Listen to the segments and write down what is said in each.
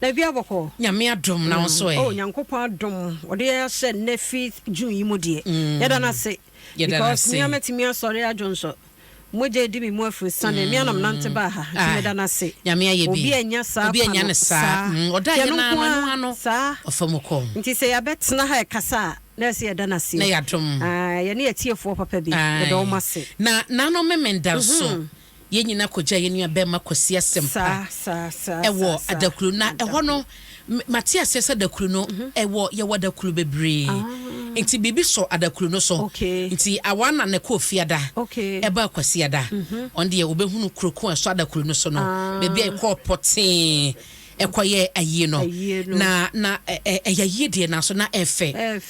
Na bia bɔkɔ. Nyame adom na wo nso ɛ? Oh Nyankopɔn adom ɔde yɛ ahyɛ nnɛ 5th June yi mu deɛ yɛda no ase Yɛda no because ase. mea mɛtumi asɔre adwonsɔ mogya edi me mu afiri sane mea na menante baa ha nti meda no ase. Nyame ayɛ bi. Obi annya saa Obi kwa annya no no saa. saa. Ɔda Nti yɛ ɛno no nko ano ɛno ara ano saa. ɔfa mu kɔ. Nti sɛ yɛabɛtena ha ɛkasa a na ɛsɛ yɛda no ase. Na yɛadom. Ae yɛne atiefoɔ papa bi yɛda wɔn ase. Na nanom Memenda nso Yɛn nyinaa kɔgyaa yɛn nua bɛrima Kwasi Asɛmpa wɔ Adaklu. Na ɛhɔ no, mate aseɛ sɛ Adaklu no, ɛwɔ, yɛwɔ Adaklu bebree. Nti biribi sɔ Adaklu no so. Nti awa na na ɛkɔɔ Fiada, ɛbaa Kwasiada. Ɔno deɛ wobɛhunu kuro ko a ɛsɔ Adaklu no so no, baabi a ɛkɔɔ pɔtee ɛkɔyɛɛ ayie no. Na, na ɛyɛ ayie deɛ, nanso na ɛfɛ.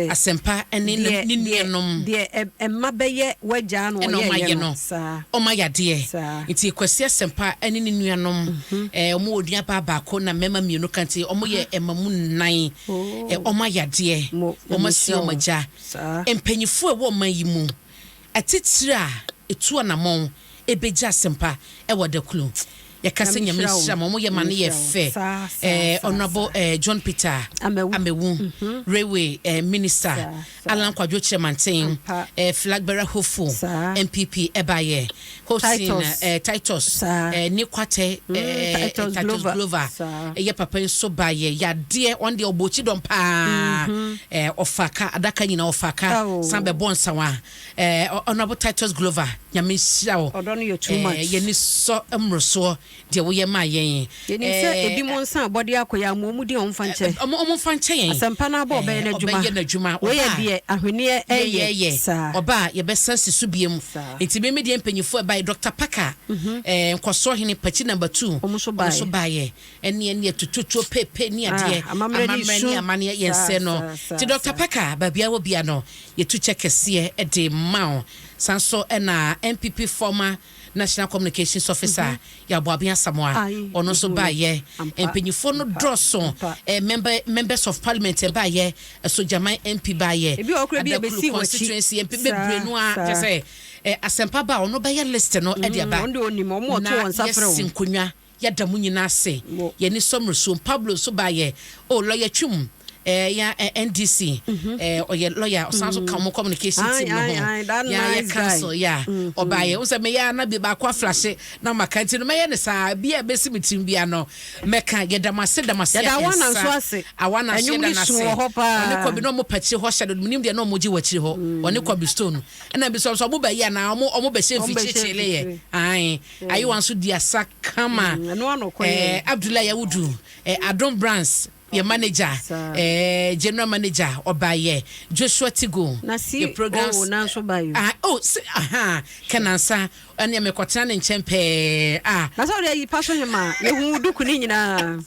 Asɛmpa ne ne nuanom. Deɛ mma bɛyɛ w'agyaa na Ɛna ɔyɛeɛ ɔmayɛ no, no, saa. ɔmayɛ adeɛ. Saa. Nti Kwasi Asɛmpa ne ne nuanom, wɔn wɔ nuabaa baako na mmarima mmienu ka nti wɔn yɛ mma mu nnan. Oh. Wɔayɛ adeɛ, Mo, wɔn Nyame asie nhyira wɔn wɔn. agya. Saa. Mpanyinfoɔ a ɛwɔ ɔman yi mu, atitire a ɛtu anamɔn ɛbɛgya asɛmpa ɛwɔ Adaklu. Yɛka sɛ Nyame Nyame nhyira nhyira wo. mo, wɔyɛ ma Nyame no yɛ nhyira wo. fɛ. Saa, saa, saa, Honourable saa. John Peter Amewu. Amewu, Railway Minister, Saa, saa. Allan Kwadwo Kyerɛmanten, Ampa. Flag Bearer Hopeful, Saa. NPP ɛbaeɛ, Hopeson Titus. Titus, Saa. Nii Kwate, Titus Titus Glover. Glover, Saa. ɛyɛ papa yi nso baeɛ, yadeɛ, ɔno deɛ ɔbɔ okyi dɔm paa, ɔfa ka, adaka nyinaa ɔfa ka, Oh. san bɛbɔ nsawa. Honourable Titus Glover, Nyame nhyira wo. Ɔdɔ no yɛ too much. Yɛni sɔ mmorosoɔ deɛ woyɛ maa yɛn. Yɛnim sɛ ebi mo nsa abɔde akɔ yɛ amoa mu din a ɔmfa nkyɛ. Ɔmo mfa nkyɛ yɛn. Asɛmpa no abɔ ɔbɛyɛ n'adwuma. Ɔbɛyɛ n'adwuma. Wei yɛ Ɔba a, deɛ ahweneɛ ɛyɛ. Yɛyɛ. Saa. Ɔba a, yɛbɛsan si so biom. Saa. Nti me me deɛ mpanyinfoɔ ɛbaeɛ, Doctor Parker, Nkɔsoɔ Hene, Pakyi number 2, Ɔmo nso ɔmo nso baeɛ. baeɛ. Ɛne ɛne atututuo pepe ne adeɛ. Ah, amammerɛ ne Amammerɛ su. ne amanneɛ yɛn Saa, sɛ no. saa, saa, Nti Doctor saa. Parker, baabi a wɔ bia no, yɛtu kyɛ kɛseɛ de ma wo. Saa nso na NPP former National Communications Officer, Yaw Boaben Asamoah, Aye, ɔno nso mehu no. baeɛ. Ampa, Mpanyinfoɔ no ampa, dɔɔso. ampa. Member, members of parliament baeɛ, Sogyaman MP baeɛ, Ebi wɔ hɔ koraa bi a Adaklu ebesi w'akyi. constituency MP Saa, bebree no ara, kyerɛ saa. sɛ, asɛmpa ba a, ɔno bɛyɛ list no de aba. Ɔno deɛ onim, wɔn a ɔto Na wɔn nsa frɛ yɛasi wɔn. nkonnwa. Yɛda mo nyinaa ase. Mo. Yɛn ani sɔ mmoroso. Pablo nso baeɛ. Oh, lawyer Twum, eh, ya, eh, NDC. Eh, ɔyɛ lawyer. Ɔsan nso ka wɔn communication Aye, team no ho. aye, aye, that Ya, yɛ nice guy. council, ya. Ɔbaeɛ. Wo sɛ meyɛ a na bi baako aflashe na maka. Nti no mɛyɛ no saa. Bi a ɛbɛsi me tirim bia no, mɛka. Yɛda mo ase, da mo ase Yɛda a Awana ɛnsa. nso ase. Awana nso Ɛnwom yɛda no no su ase. wɔ hɔ paa. Ɔne Kɔbi na ɔmo pa akyire hɔ hyɛ dodo. Menim deɛ na ɔmo gye wɔ akyire hɔ. Ɔne Kɔbi Stone. Ɛna bi nso ɔmo bɛyɛ anaa ɔmo bɛhyɛ Ɔmo bɛhyɛ mfikyire kyele yɛ. mfikyire. Ae. Ayewa nso di asa kama. Ɛno ano kɔ yɛ. Abdullahi Awudu, Adom Brands, yɛ manager, Saa. General manager, ɔbaayɛ. Joshua Tigo, Na si yɛ programs. oh, nanso baayɛ. Ah, oh, si, aha, Kenansa, ɛne mekɔtena ne nkyɛn pɛɛ. Ah. Na sɛ wode ayi pa so hema, yɛhu wo duku ne nyinaa.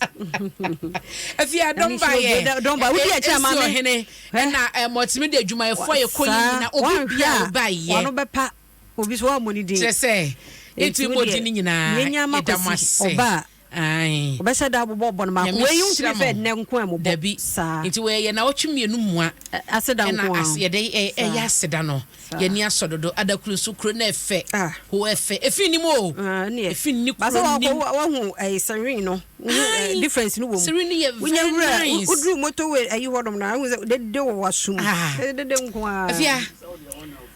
Afei adɔm Nyame baayɛ. nhyira obi. Dɔm ba, wodi akyi ama Esi me. ɔhene, ɛna multimedia adwumayɛfoɔ a yɛkɔ yi Saa, nyinaa, obi bia wanhwɛ a, ɔbaayɛ. wano bɛpa. Obi so wammɔ ne din. Kyerɛ sɛ, Enti yɛntumi wo mmɔ deɛ, din no nyinaa, yɛnya ama yɛda mo Kwasi, ase. ɔba a, Ae. ɔbɛhyɛ da abobɔ bɔ no maako. Nyame Wei wontumi nhyira fɛ mo. nnɛ nko a ɛmobɔ. Dabi. Saa. Nti wei yɛ nnawɔtwe mmienu mua. Aseda Ɛna nko ara. ase, yɛde Saa. ɛyɛ aseda no. Saa. Yɛn ani asɔ dodo. Adaklu nso kuro no ɛfɛ. Ah. Ho ɛfɛ. Efi nnim o. Ah, ɛneɛ. Efi nni Ba sɛ kuro wakɔ, nnim. wahu, ɛyɛ serene no. Wohu, Ae. difference no wɔ mu. Serene no yɛ Wonya very wura, nice. woduru motorway ayi hɔnom no, wohu sɛ dede wɔ w'asom. Ah. Dede nko ara. Afia.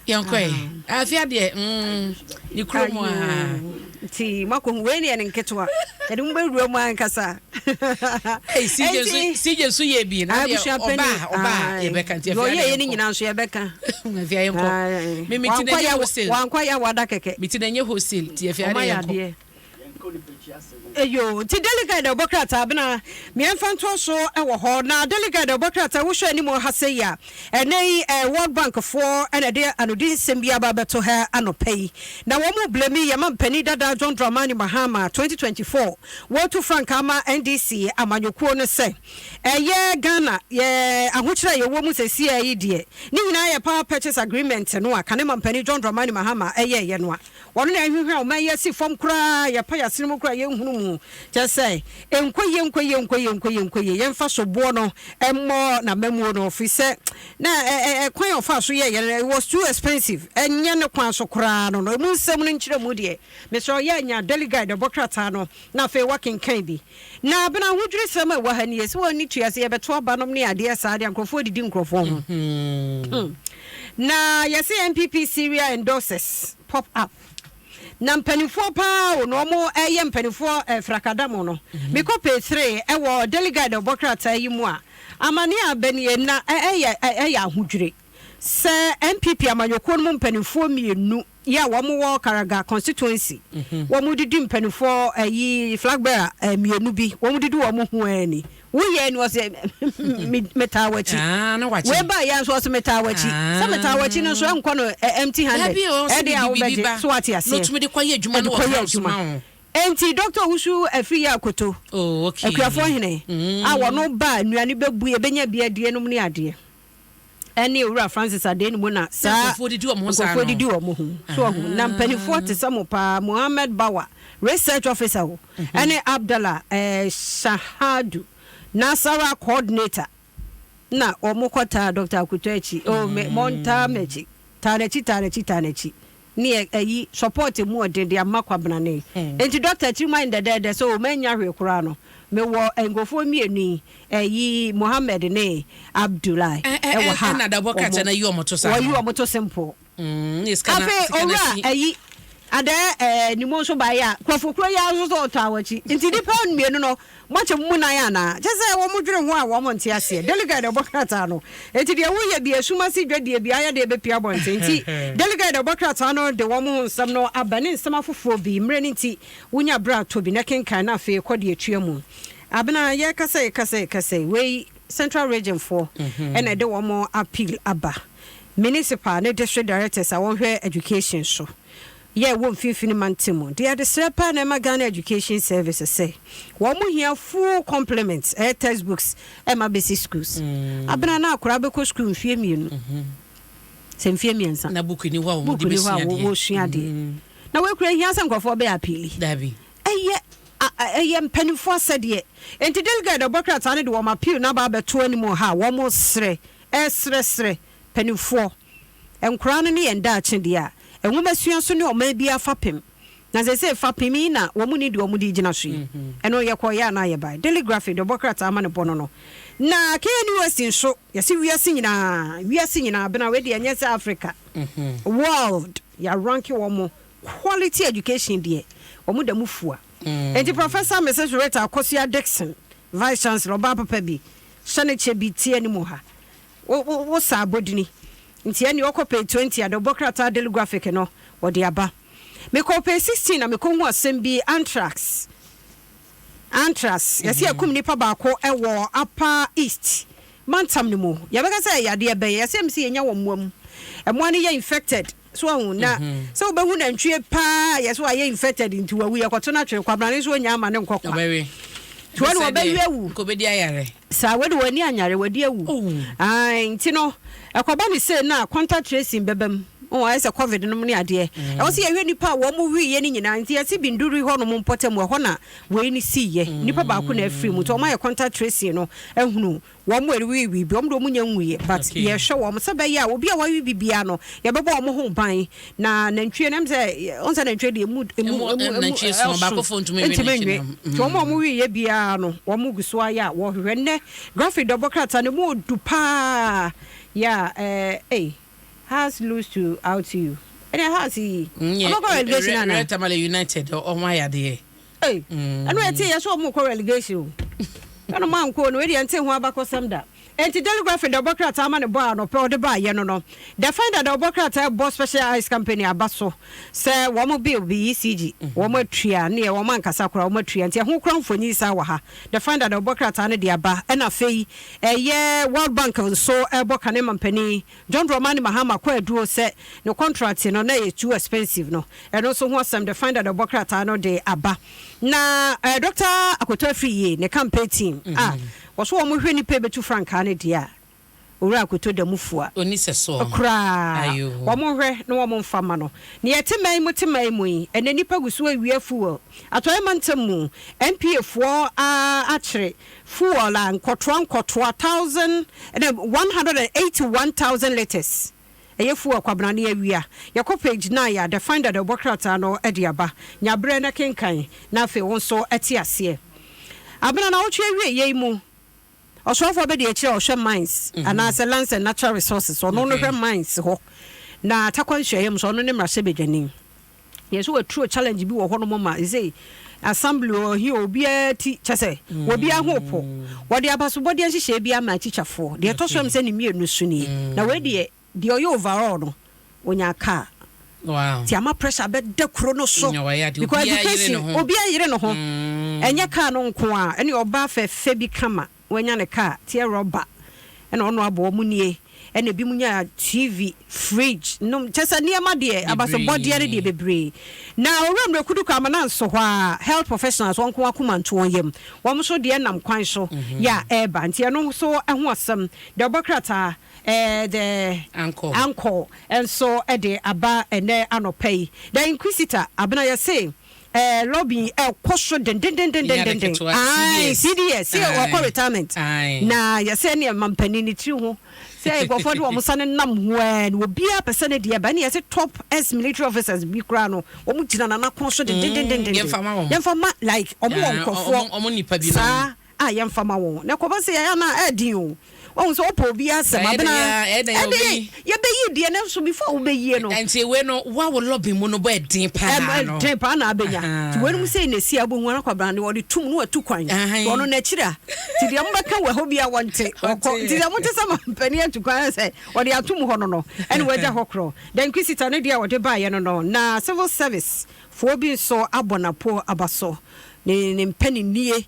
Yɛnkɔ ɛ. Afia deɛ, ne kurom a. Nti makɔhu wei ne yɛ ne nketewa. Yɛde mo bɛwura mu ankasa. Ei, CJ nso, CJ nso yɛ bi. Na deɛ Abusua ɔba, panin. ɔba, yɛbɛka. Nti Deɛ afia ɔyɛ deɛ yɛ ne yɛnkɔ. nyinaa nso yɛbɛka. Afia yɛnkɔ. Me, me ti na Wankɔ nyɛ yɛ, wholesale. wankɔ yɛ wada kɛkɛ. Me ti na nyɛ wholesale. Nti afia Ɔma deɛ yɛ yɛnkɔ. adeɛ. Eyo, nti Daily Guide ɛbɔ krataa bena mmiɛnfa ntoa so wɔ hɔ. Na Daily Guide ɛbɔ krataa wohwɛ anim ha sɛ yi a, ɛnɛ yi World Bank foɔ ɛna ɛde anodi nsɛm bi aba abɛto ha anɔpa yi. Na wɔn mu blame yɛma mpanin dada John Dramani Mahama 2024 wɔtu frankaa ama NDC amanyɔkuo no sɛ ɛyɛ Ghana yɛ ahokyerɛ a yɛwɔ mu sɛsiaa yi deɛ ne nyinaa yɛ power purchase agreement no a kane mampanin John Dramani Mahama ɛyɛɛyɛ no a wɔn na ɛhwehwɛ a ɔman yi asi fam koraa, yɛpa yɛasene mu koraa. yɛnhunu mu. Kyerɛ sɛ, ɛnkɔ yie, nkɔ yie, nkɔ yie, nkɔ yie, nkɔ yie. Yɛmfa soboɔ no mmɔ n'amammuo no, firi sɛ na ɛ, ɛ, kwan a ɔfaa so yɛeɛ no, it was too expensive. Ɛnyɛ ne kwan so koraa no no. Ɛmu nsɛm no nkyerɛmu deɛ, mesrɛ wo, yɛ anya Daily Guide ɛbɔ krataa no na afei woakenkan bi. Na abena ahodwirisɛm a ɛwɔ ha nie, sɛ wɔnni tua sɛ yɛbɛto aba nom ne adeɛ saa deɛ, nkurɔfoɔ didi nkurɔfoɔ ho. Hmm. Na yɛse NPP Syria endorsers pop up. Na mpanimfoɔ paa o, na wɔn ɛyɛ mpanimfoɔ eh, frakadam no. Mekɔ page 3 ɛwɔ Daily Guide ɔbɔ krataa yi mu a, amane a aba nie, na ɛyɛ ɛyɛ ahodwiri sɛ NPP amanyɔkuo no mu mpanimfoɔ mmienu yi a wɔn wɔ Karaga constituency, wɔn didi mpanimfoɔ ɛyi flag bearer mmienu bi, wɔn didi wɔn ho ani. Woyɛ ni ɔsɛ metaa w'akyi. Ah, na wakye. Wei ba yɛ nso ɔsɛ metaa w'akyi. Sɛ metaa w'akyi no nso ɛnkɔ no empty handed. Dabi o, ɔsɛ Ɛde a biribi wobɛgye ba. so wate Na aseɛ. otumi de kɔyɛ adwuma Ɛde no wɔ kɔyɛ house adwuma. ma wo. Enti Dr. Owusu Afriyie Akoto, Oh, okay. Akuafoɔ hene, a wɔno ba a nnuane bɛbu yɛbɛnya bi adie nom ne adeɛ, ɛne Owura Francis Adenumu na saa nkurɔfoɔ didi wɔn ho saa nkurɔfoɔ no. didi wɔn ho. So ɔho na mpanimfoɔ te sɛ mo paa, Mohammed Bawa, research officer o, ɛne Abdallah Shahadu, Nasara coordinator, na wɔn kɔtaa Dr. Akoto akyi. Oh, me montaa m'akyi. Taa n'akyi, taa n'akyi, taa n'akyi. Ne ɛyi support mu ɔden de ama Kwabena ne. Enti doctor tirim ayɛ no dɛdɛɛdɛ sɛ o mannya hwee koraa no, mewɔ nkurɔfoɔ mmienu yi, ɛyi Mohammed ne Abdullahi ɛwɔ ha. Ɛna adabɔ krataa no ayi wɔn to saa Wɔyi no. wɔn to simple. Ne sika na Afei sika na owura si. ayi adɛɛ ɛɛ ne mu nso baeɛ a, nkurɔfoɔ kuro yi ara nso sɛ ɔtaa wɔn akyi. Nti nnipa mmienu no, moakyɛ mo mu nan anaa? Kyerɛ sɛ wɔn dwene ho a wɔn nte aseɛ. Daily Guide ɛbɔ krataa no. Nti deɛ woyɛ bi esum ase dwadie bi ayɛ deɛ ɛbɛpue abɔnten. Nti Daily Guide ɛbɔ krataa no de wɔn ho nsɛm no aba ne nsɛm afoforɔ bi. Mmerɛ no nti wonya berɛ a tɔ bi na kenkan na afei kɔ deɛ ɛtua mu. Abena yɛrekasa yi kasa yi kasa yi wei Central Region foɔ ɛna ɛde wɔn appeal aba. Municipal ne District Directors a wɔhwɛ education so yɛ ɛwɔ mfimfini mantam mu de adesrɛ paa na ɛma Ghana Education Service sɛ wɔn hia full complement ɛyɛ textbooks ɛma basic schools. Abena na akwadaa bɛkɔ school mfie 2 sɛ mfie 3. Na book ni hɔ a wɔn book de ni hɔ a bɛsua adeɛ. Wɔsua adeɛ. Na wɔakura hia sɛ nkurɔfoɔ bɛyɛ appeal. Dabi. Ɛyɛ mpanimfoɔ asɛdeɛ. Nti Daily Guide ɔbɔ krataa no de wɔn appeal no aba abɛto anim wɔ ha a wɔn srɛ ɛsrɛsrɛ mpanimfoɔ nkoraa no ne yɛn daakye deɛ a nwomasua so ne ɔman bi afapem na sɛ sɛ fapem yi na wɔn ni deɛ wɔn de gyina so yi, ɛno yɛkɔ yɛ anaa yɛbae. Daily Graphic deɛ ɔbɔ krataa ama ne bɔ no na KNUST nso yɛsi wiase nyinaa, wiase nyinaa bena wei deɛ ɛnyɛ sɛ Africa, world yɛarank wɔn quality education deɛ wɔn da mu fua. Nti Professor Mrs Rita Akosua Dickson, Vice Chancellor, ɔbaa papa bi hyɛ ne kyɛ bi tie anim ha wo wo wo sa abɔdini nti ɛne ɔkɔ page 20 a de ɔbɔ krataa Daily Graphic no wɔde aba. Mekɔ page 16 na mekɔhu asɛm bi, anthrax. Yɛsɛ yɛkum nipa baako ɛwɔ Upper East mantam no mu. Yɛbɛka sɛ ɛyɛ adeɛ bɛyɛ yɛsɛ m sɛ yɛnya wɔ mmoa mu, mmoa no yɛ infected so ahu na sɛ wobɛhu nantwie paa yɛ sɛ wayɛ infected nti wawu, yɛkɔto no atwene. Kwabrane nso ɔnya ama ne nkɔ kwa. Ɔbɛwe. Nti wɔne wɔbɛwe awu. Nkɔbɛdi ayare. Saa wede w'ani anyare wadi awu. Oh. Ai, nti no ɛkɔba ne sei na contact tracing bɛba mu. Wɔn ayɛ sɛ COVID nom ne adeɛ, ɛwɔ sɛ yɛhwɛ nipa a wɔn mo wieɛ no nyinaa. Nti yɛsi Binduri hɔ nom mpɔtam ɛhɔ na wei ne siiɛ, nipa baako na afiri mu, nti wɔn ayɛ contact tracing no ahunu wɔn mo ɛrewiiwii bi, wɔn de wɔn nya nwuiɛ, but yɛhwɛ wɔn sɛ bɛyɛ a obi a wawi bi biara no yɛbɛbɔ wɔn ho ban. Na nantwie no ɛm sɛ ɔn sɛ nantwie deɛ emu emu Emu- emu emu nantwie so, ɛso. baakofo ntumi nwe ntumi nantwie nwe no. Nti wɔn a wɔn wieɛ biara no wɔn gu so ayɛ a wɔhwehwɛ. Nnɛ Graphic dɔbɔ krataa no mu odu paa yɛ a ɛɛ Hearts lose to RTU. Ɛnna Hearts yi ɔbɛkɔ relegation ana? Real Tamale United ɔho ayɛ adeɛ. Ee, ɛno ɛte yɛ sɛ ɔmo kɔ relegation o, ɛna ɔmo ankɔ no wei deɛ nte ho abakɔsɛm da. Enti Daily Graphic de ɔbɔ krataa ama ne bɔ a anɔpɛ ɔde baa yɛ no. The Finder de ɔbɔ krataa ɛbɔ Special Ice Company aba so sɛ wɔn bill bi ECG wɔn atua ne yɛ wɔn ankasa koraa wɔn atua, nti ɛho kora mfonyin saa wɔ ha. The Finder de ɔbɔ krataa no de aba. Ɛna afei ɛyɛ World Bank nso ɛbɔ kane mampanin John Dramani Mahama kɔ aduro sɛ ne contract no na ɛyɛ too expensive no, ɛno nso ho asɛm The Finder de ɔbɔ krataa no de aba. Na Dr Akoto Afriyie ne campaign team a wɔso wɔn hwɛ nipa ebetu frankaa no deɛ a Owura Akoto da mu fua Ɔnni sɛsoɔ. koraa. Ayoo. Wɔn nhwɛ na wɔn mfa mma no. Nea ɛte man mu te man mu yi, ɛnnɛ nnipa gu so awia fuel. Atɔeɛ mantam mu, NPA foɔ akyere fuel a nkɔtoa nkɔtoa 1,181,000 litres. Ɛyɛ fuel Kwabena ne awia. Yɛkɔ page nine a, The Finder de ɔbɔ krataa no de aba. Nya berɛ na kenkan na afei wo nso te aseɛ. Abena, nawɔtwe awieeɛ yi mu, Ɔsoafoɔ abadiakyire a ɔhwɛ Mines anaasɛ Lands and Natural Resources, ɔno no hwɛ Mines hɔ, na Tarkwa Nsuaeɛ mu nso ɔno ne mmarahyɛbadwani. Yɛn nso wɔaturo challenge bi wɔ hɔnom ma seesei assembly wɔ he obiara ti kyɛ sɛ obiara ho po. Wɔde abasobɔdeɛ nhyehyɛeɛ bi ama atikyafoɔ. Deɛ ɛtɔ so ɛm sɛ ne mmienu so nie. Na wei deɛ deɛ ɔyɛ overall no ɔnyaa car. Nti ama pressure abɛda kuro no so because education obiara yere ne ho. Ɛnyɛ car no nko ara ɛne ɔbaa fɛfɛ bi kama. Wanya ne car teɛ rɔba ɛna ɔno abɔ wɔn nie ɛna ebinom nya TV, fridge nom kyɛ sɛ nneɛma deɛ abasobɔdeɛ no deɛ bebree. Na Owura Mmerɛkudu kɔ amana nso hɔ ara health professionals wɔn nko akoma nto wɔn yam wɔn nso deɛ nam kwan so yɛ a ɛreba nti ɛno nso ho asɛm deɛ ɔbɔ krataa ɛɛ the Anchor nso de aba ɛnɛ anɔpa yi. The Inquisitor Abena yɛse Eh, lobbying ɛkɔ so dendendendendenden. Ae, CDS, sɛ wɔkɔ retirement. Na yɛsɛ ɛne mampanin ne tiri ho. Sɛ nkurɔfoɔ de wɔn nsa no nam ho ɛɛ, na obiara pɛ sɛ ne deɛ ba. Ɛne yɛsɛ top ex military officers bi koraa no, wɔn gyina nana kɔn so dendendendenden. Yɛmfa ma like wɔn wɔ nkurɔfoɔ saa. a yɛmfa ma wɔn. Na ɛkɔba sɛ yɛayɛ no a, ɛyɛ den o. Wahu sɛ wopɛ obi asɛm abena ɛde yɛbɛyi deɛ nanso before wobɛyie no. Nti wei no wa wo lobby mu no bɔ ɛden paa no. Ɛden paa na abɛnya. Nti wei nom sei na ɛsi a wobɛhu ara kwabena no wɔde tum no watu kwan. Nti ɔno n'akyiri a nti deɛ mobɛka wɔ hɔ biara wɔnte wɔkɔ. Nti deɛ mote sɛ mampanin atu kwan sɛ wɔde atom hɔ no no ɛne wagya hɔ korɔ. The Inquisitor no deɛ a wɔde baeɛ no no na civil service foɔ bi nso abɔ n'apo aba so ne ne mpaninnie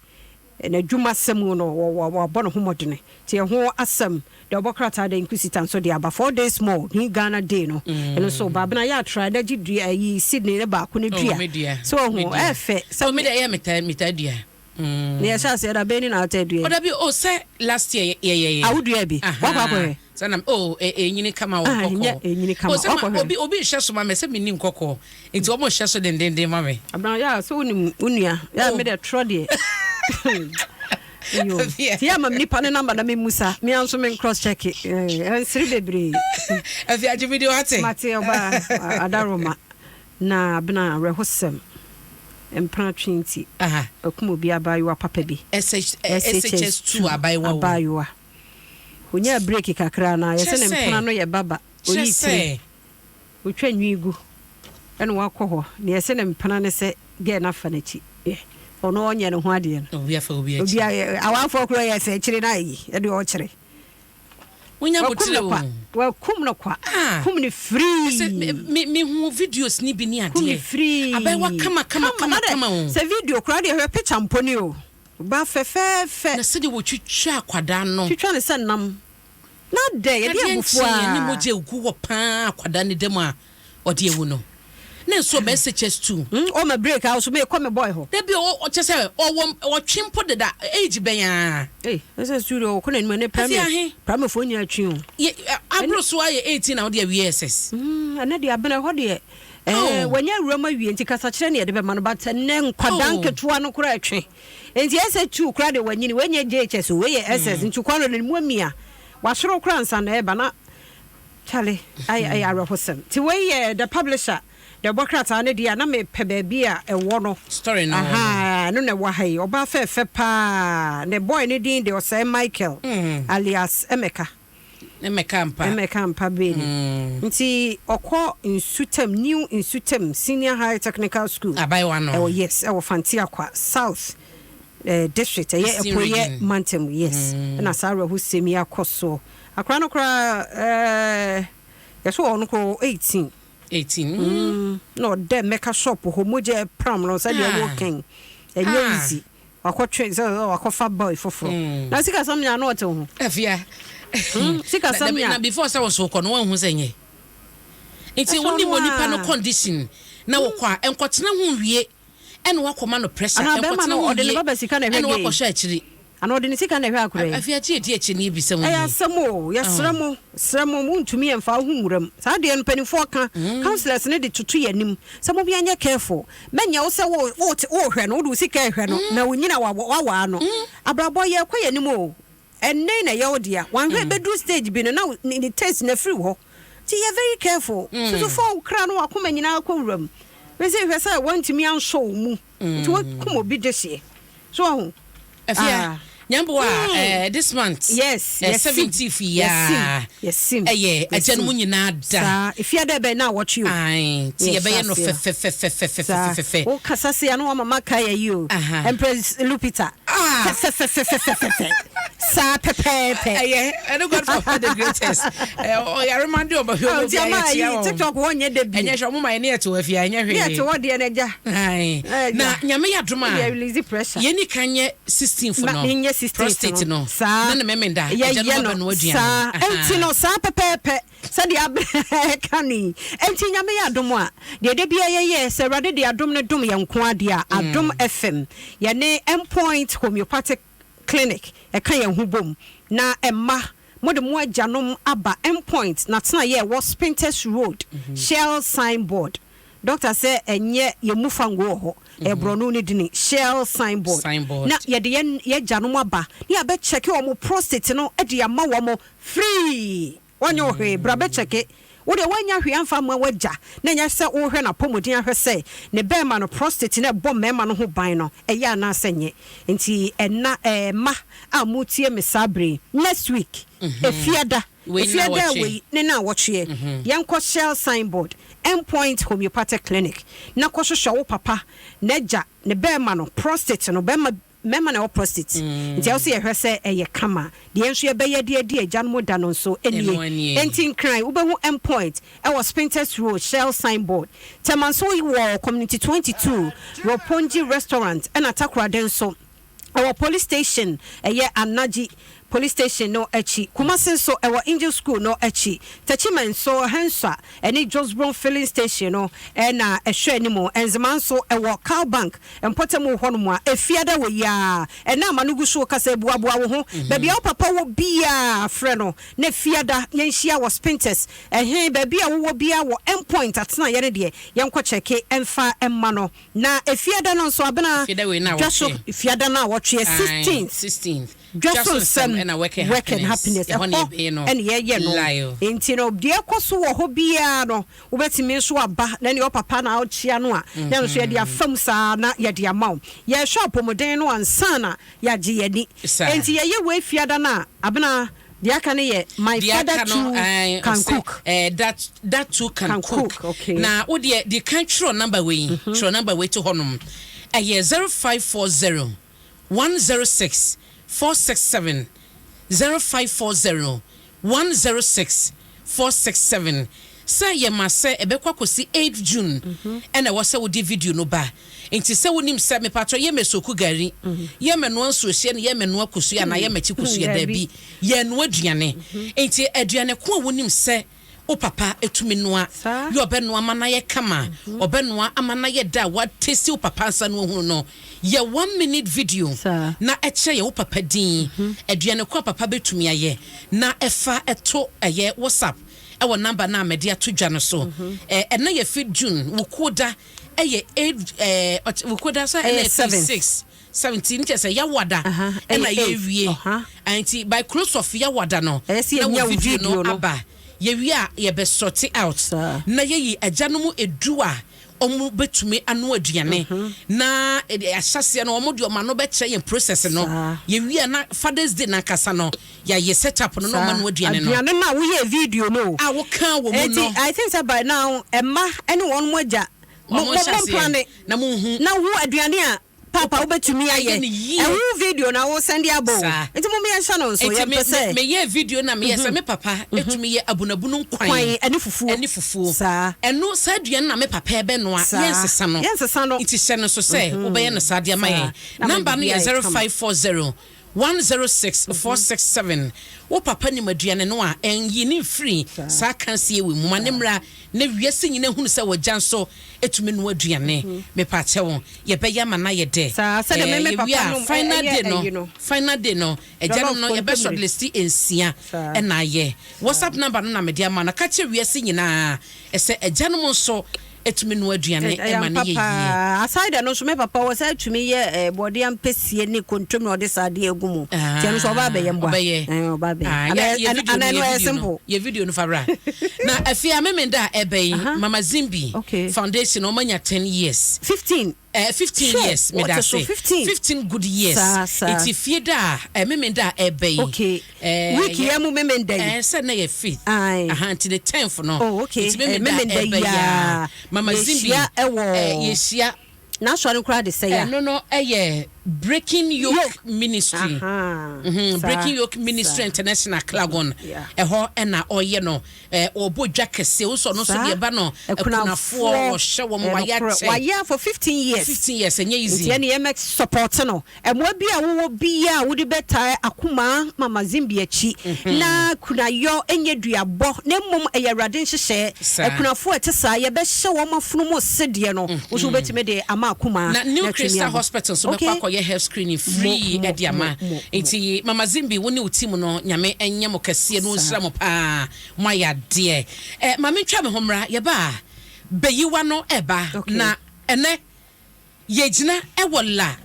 N'adwumasɛm mu no, wabɔ ne ho mmɔdene. Nti ɛho asɛm, deɛ ɔbɔ krataa de Inquisitor nso de aba. Four days more, New Ghana Day no, ɛno nso ba. Abena yɛ atra na gye dua ayi Sydney ne baako no dua. So wahu, ɛyɛ fɛ. Sɛ me deɛ ɛyɛ metaa metaa dua. Na yɛhyɛ aseɛ da bɛn ni na ataa dua yi? Oh dabi oh sɛ last year yɛyɛyɛ. Ah wo dua bi? Wakɔ akɔhwɛ? Sɛ na oh ɛnyini kama wɔ kɔkɔɔ. Nyɛ ɛnyini kama. Oh sɛ ma obi obi nhyɛ so ma me sɛ menni nkɔkɔɔ. Nti wɔn hyɛ so dendenden ma me. Abena yɛ a sɛ wonim wo nua yɛ a me deɛ torɔ deɛ. Yo. Ti yɛ ama me nipa ne number na me musa me nso me cross check. Ɛnsere bebree. Afi agye me di wate. Mate ɔba adaroma na abena awerɛhosɛm mpena twe nti. Akum obi abaayewa papa bi. SHS 2 abaayewa. Abaayewa. Onyaa break kakra na yɛsɛ ne mpena no yɛ baba. Oyi tiri. Otwa nwi gu ɛna wakɔ hɔ nea ɛsɛ ne mpena ne sɛ girl no afa n'akyi yɛ ɔno ɔnyɛ ne ho adeɛ no. Obi afa obi akyi. Obi ayɛ awafoɔ koraa yɛ sɛ akyire na ayi ɛde ɔkyerɛ. Wonya Wakum botire no o. kwa wakum no kwa Ah. kum no firii. Sɛ me me me hu videos ni bi ne Kum no adeɛ. firii. Abaayewa kama kama Kama kama na dɛ kama o. sɛ video koraa deɛ hwɛ picture mpo ni o ba fɛfɛɛfɛ. Na sɛdeɛ wɔtwitwa akwadaa no. Twitwa no sɛ nam. Na dɛn? Ɛdeɛn Adeɛ abufuo nkyeeɛ ne aa? mogya egu hɔ paa akwadaa no da mu a ɔde awu no. Na nso ɔma SHS tu. Hmm, ɔma break a ɔso meekɔ me boy hɔ. Dabi o, ɔkyɛ sɛ ɔwɔ ɔtwe mpo deda age bɛn aa. Ei, SHS tu deɛ ɔkɔ n'anim ɛnɛ Afei primary, ahe? primary foɔ nyinaa twe o. Yɛ, aboro so ayɛ 18 na wode awie SS. Hmm, ɛnɛ deɛ abena ɛhɔ deɛ ɛɛ Oh. wanya awura mu awie nti kasakyerɛ ne yɛde bɛma no but ɛnɛ nkwadaa Oh. nketewa no koraa ɛtwe. Nti SS tu koraa deɛ wanyini, wei nyɛ JHS o, wei yɛ SS nti kwan no ne mu amia. Wasoro koraa ansa na ɛreba na Charlie ayɛ ɛyɛ awerɛhosɛm. Nti wei yɛ the publisher deɛ ɔbɔ krataa no deɛ a na mepɛ baabi a ɛwɔ no. Story no wɔ no. Ahaa ɛno na ɛwɔ ha yi. Ɔbaa fɛɛfɛ paa. Ne boy no din de Ɔsɛe Michael alias Emeka. Emeka ampa. Emeka ampa Bailey. Nti ɔkɔ Nsutam, New Nsutam Senior High Technical School. Abayewa no. Ɛwɔ yes, ɛwɔ Fanteakwa South. Eh, district ɛyɛ Eastern apueɛ region. mantam yes ɛna saa awerɛhosɛm yi akɔ soɔ akora no koraa eh, yɛso ɔno koraa ɔwɔ 18 18. Mm, na ɔdɛ mmɛka shop hɔ mogya ɛpram no sɛdeɛ Ah. wɔkɛn ɛnyɛ Ah. easy wakɔtwe sɛ sɛ wakɔfa boy foforɔ na sikasɛm nya na ɔte ho Afia. Mm, sikasɛm Na- nya Na before sɛ wo so kɔ no wanhu sɛ nyɛ. Nti Ɛsɛ wonim ɔno onipa no a. condition na wokɔ a ɛnkɔtena ho nwie ɛna wakɔma no pressure Anaa bɛrima ɛnkɔtena no ho ɔde ne nwie ba ba sika na ɛhwɛ ɛna gay. wakɔhwɛ akyiri. Anaa ɔde ne sika na ɛhwɛ akora yi? Afei akyi edi akyi ne ebisa mu Ɛyɛ ni. asɛm o, yɛsrɛ mo, srɛ mo, montumi ɛmfa wo ho nwura mu. Saa deɛ no mpanimfoɔ ka, councillors no de toto yɛn anim sɛ mom yɛnyɛ careful. Mɛnyɛ wo sɛ wo wo wohwɛ no, wode wo sika ɛhwɛ no na onyina wawaa no. Abrabɔ yɛkɔ yɛn anim o, ɛnnɛ yi na ɛyɛ wo dea, wanhwɛ ɛbɛduru stage bi no na ne taste no afiri hɔ. Nti yɛ very careful. Susu fa wo kra ne w'akoma nyinaa kɔ wura mu. Mese hwɛ sɛ wantumi ansɔ wo mu nti wakum obi dehyeɛ. So wahu? Afia, Ah. Nyamboa, eh, this month, Yes, eh, yɛsim. 17th yi Yɛsim. a, Yɛsim. ɛyɛ agyanom Yɛsim. nyinaa da. Saa, efia dɛ bɛn na awɔtwe o. Ae, nti Yes, yɛbɛyɛ no aseɛ. Saa, fɛfɛfɛfɛfɛfɛfɛ. wo kasa se a na wama maka yɛ yi o. Aha. Empress Lupita. Ah. Fɛfɛfɛfɛfɛfɛ. Saa pɛpɛɛpɛ. Ɛyɛ, ɛne God Papa the greatest. Ɔyare man de ɔba hwɛ Ah, ɔmo nti bi ama ayɛ tia ayi wɔn. TikTok wɔnyɛ da bi. Ɛnyɛ hwɛ ɔmo ma yɛ ne yɛ te wɔ afie a, ɛnyɛ Ne yɛ te hwee. hɔ deɛ n'agya. Ae. Ɛgya. Na Nyame yɛ adom a, Yɛ release pressure. yɛni kan nyɛ 16th Ma no. menyɛ 16th Prostate no. Saa. Na ne mɛmɛ da. Agya Yɛyɛ no no bɛbɛ no aduane. saa. Aha. Enti no saa pɛpɛɛpɛ sɛdeɛ abɛ ka no yi. Enti Nyame yɛ adom a, deɛ da biara yɛyɛ sɛ Awurade de adom no dom yɛn nko ara deɛ a, Adom FM, yɛne Endpoint Homeopathic Clinic ɛka yɛn ho bom na ɛma mode mo agyanom aba Endpoint n'atenaeɛ a ɛwɔ Spintex Road, Shell signboard. Doctor sɛ ɛnyɛ yɛn mu fango wɔ hɔ, ɛyɛ borɔno no dini, Shell signboard. Signboard. Na yɛde yɛn yɛn agyanom aba na yɛabɛ check wɔn prostate no de ama wɔn free. Wɔnyɛ wo hwee, bra bɛ check. Wo deɛ woannya hwee amfa amma w'agya na ɛnyɛ sɛ worehwɛ n'apɔmuden ahwɛ sɛ ne bɛɛma no prostate no a ɛbɔ mmarima no ho ban no ɛyɛ anaasɛ ɛnyɛ. Nti ɛna ɛɛ mma a motie me saa berɛ yi, next week, Efiada, Wei ne Efiada a nnawɔtwe. wei ne nnawɔtweɛ, yɛnkɔ Shell signboard, Endpoint Homeopathic Clinic na kɔhwehwɛ wo papa n'agya ne bɛɛma no prostate no, bɛɛma Mmarima na ɛwɔ prostate nti ɛwɔ sɛ yɛhwɛ sɛ ɛyɛ kama. Deɛ yɛn nso yɛbɛyɛ de adi agyanom da no nso nie. Enti Nkran wobɛhu Endpoint wɔ Spintex Road, Shell sign board. Tema nso wɔ Community 22, Roppongi Restaurant ɛna Takoradi nso ɛwɔ Police Station ɛyɛ Anaji Police Station no akyi. Kumasi nso ɛwɔ Angel School no akyi. Techiman nso Henswa ɛne Josbron Filling Station no na ɛhwɛ anim. Nzema nso ɛwɔ Cal Bank mpɔtam hɔnom a Efiada wɔ yi ara. Ɛnnɛ ama no gu so rekasa yi, boaboa wo ho. Baabi a wo papa wɔ biara, frɛ no na Efiada yɛnhyia wɔ Spintex. Ɛhe, baabi a wowɔ biara wɔ Endpoint atenaeɛ no deɛ, yɛnkɔ kyɛke mfa mma no. Na Efiada no nso, Abena, Efiada wei na dwa so, awɔtwe. Efiada no awɔtweɛ, Ae, 16th. 16th. Dwa Dwa so so nsɛm, nsɛm ɛna work and Work and happiness, happiness, ɛhɔ na ɛhɔ yɛbɛyɛ no na yɛyɛ no. live. Enti no, deɛ ɛkɔ so wɔ hɔ biara no, wobɛtumi nso aba, na nea ɔpapa na ɔkyea no a, na ɛno nso yɛde afa mu saa na yɛde ama wo. Yɛrehwɛ apɔmuden no ansa na yɛagye yɛn ani. Saa. Enti yɛyɛ wei Fiada no a, Abena, deɛ aka no yɛ My Deɛ Father aka no, Too ae, Can ɔsɛ, Cook. eh, that, that too can, Can cook. cook, okay. Na wo deɛ, di kan twerɛ number wei, twerɛ number wei to hɔnom. Ɛyɛ 0540 106 467, 0540 106 467. Sɛ yɛma sɛ ɛbɛkɔ akɔsi 8 June ɛna ɛwɔ sɛ wode video no ba. Nti sɛ wonim sɛ mepatɔ yɛ mɛsoku gari, yɛ mɛnoa nsuohyɛ no, yɛ mɛnoa kosua anaa yɛ mɛkye kosua, daabi, yɛnoa aduane. Nti aduane ko a wonim sɛ wo papa etumi noa, yɛ ɔbɛnoa ama no ayɛ kama, ɔbɛnoa ama no ayɛ da a watesi wo papa nsa no ohunu no, yɛ 1 minute video na ɛkyerɛ yɛ wo papa din, aduane ko a papa bɛtumi ayɛ, na ɛfa ɛto ɛyɛ WhatsApp ɛwɔ number no a mɛde ato dwa no so. Ɛna yɛ fi June wukuoda ɛyɛ 8, wukuoda sɛ ɛna Ɛyɛ yɛ fi 7th. 6 17 kyerɛ sɛ Yawada Ɛyɛ ɛna 8. yɛwie. Nti by close of Yawada no Ɛyɛ sɛ na yɛnya wɔ wo video video no no. aba. Yɛwie a yɛbɛ sort out na yɛyi agyanom edu a ɔmo bɛtumi ano aduane na ahyɛseɛ no ɔmo de ɔmo ano bɛkyerɛ yɛn process no. Yɛwie a na Father's Day nankasa no yɛayɛ set up no na ɔmo ano aduane no. Aduane no a woyɛ video no o. A woka wɔ mu Enti no. I think sɛ by now ɛma ɛne wɔn mo agya mo Ɔmo mo nhyɛ mo aseɛ mplane na mo nhu. Na wo aduane a papa wobɛtumi ayɛ. Ayɛ ne yie. Ɛho video na wo send aba o. Saa. Nti mo yɛnhyɛ no nso Nti yɛmpɛ sɛ. meyɛ video na meyɛ sɛ me papa etumi yɛ abunabunu nkwan. Kwan ɛne fufuo. Ɛne fufuo. Saa. Ɛno saa aduane na me papa ɛbɛnoa. Saa. Yɛnsesa no. Yɛnsesa no. Nti hyɛ no so sɛ wobɛyɛ no saa de ama yɛn. Na Number no ma yɛ biribiara yɛ kama. 0540 106 467. Wo papa nim aduane no a, ɛnyi ne mfiri saa kansie wɔ mu. Ma ne mmra na wiase nyina hunu sɛ wɔgya nso ɛtumi noa aduane. Mepa kyɛw, yɛbɛyɛ ama no ayɛ dɛ. Saa, sɛdeɛ me Yɛwie papa a, nom, final ɛyɛ day no, ɛyi no. final day no, agyanom no Jollof yɛbɛ kontomire. shortlist 6 ɛna ayɛ. WhatsApp number no na mede ama no. Ka kyerɛ wiase nyinaa ɛsɛ agyanom nso ɛtumi noa aduane Ɛyɛ ɛma no ampa yɛ yie. Paa. Aside no nso, me papa wɔ sɛ atumi yɛ bɔɔde ampesie ne kontom na ɔde saa adeɛ agu mu. Nti ɛno nso ɔba abɛyɛ mboa. Ɔbɛyɛ. Ɔba abɛyɛ. Ah, yɛ video no, Ana ɛno yɛ ɛyɛ video no. simple. Yɛ video no fa bra na afei a memenda a ɛbɛ yi, Mama Zimbi Foundation, ɔmanya 10 years. 15. 15 Sure, years, meda wɔte so, ase. 15. 15 good years. Saa, saa. Nti fie da a memenda a ɛbɛ yi, Week yɛ mu memenda yi. Sɛ na yɛ fifth. Aye. Aha, nti the 10th no. Oh, okay. Nti memenda Memenda a ɛbɛ yi yi a, a, Mama Zimbi, yɛhyia ɛwɔ- yɛhyia. N'asɔre koraa de sɛ ya. Ɛno no ɛyɛ Breaking Yoke, Yoke. Ministry. Aha. Breaking Yoke Ministry International, Clagon. Ɛhɔ ɛna ɔyɛ no. Ɔbɔ dwa kɛseɛ wosɔ no nso deɛ ɛba no Akunafoɔ. akunafoɔ, wɔhyɛ wɔn, wayɛ Nokorɛ. akyɛ. Wayɛ for 15 years. 15 years ɛnyɛ easy. Nti ɛne yɛmɛ support no. Ɛmoa bi a wowɔ bia a wode bɛtae akoma Mama Zimbi akyi na kunayɔ ɛnyɛ duabɔ, na mmom ɛyɛ Awurade nhyehyɛɛ. Akunafoɔ a ɛte saa, yɛbɛhyɛ wɔn afono mu sedeɛ no, wo so wobɛtumi de ama akoma Na New atumi Crystal abɔ. Hospital nso bɛkɔ akɔyɛ health screening free Mo, mo, ɛde ama. mo, mo, mo. Nti Mama Zimbi, wo ne wo team no, Nyame ɛnyɛ mo kɛseɛ no, ɔnhyira mo paa, mo ayɛ adeɛ. Ma mentwa me ho mmra. Yɛba a, bɛyiwa no ɛba. Na ɛnɛ yɛgyina ɛwɔ La.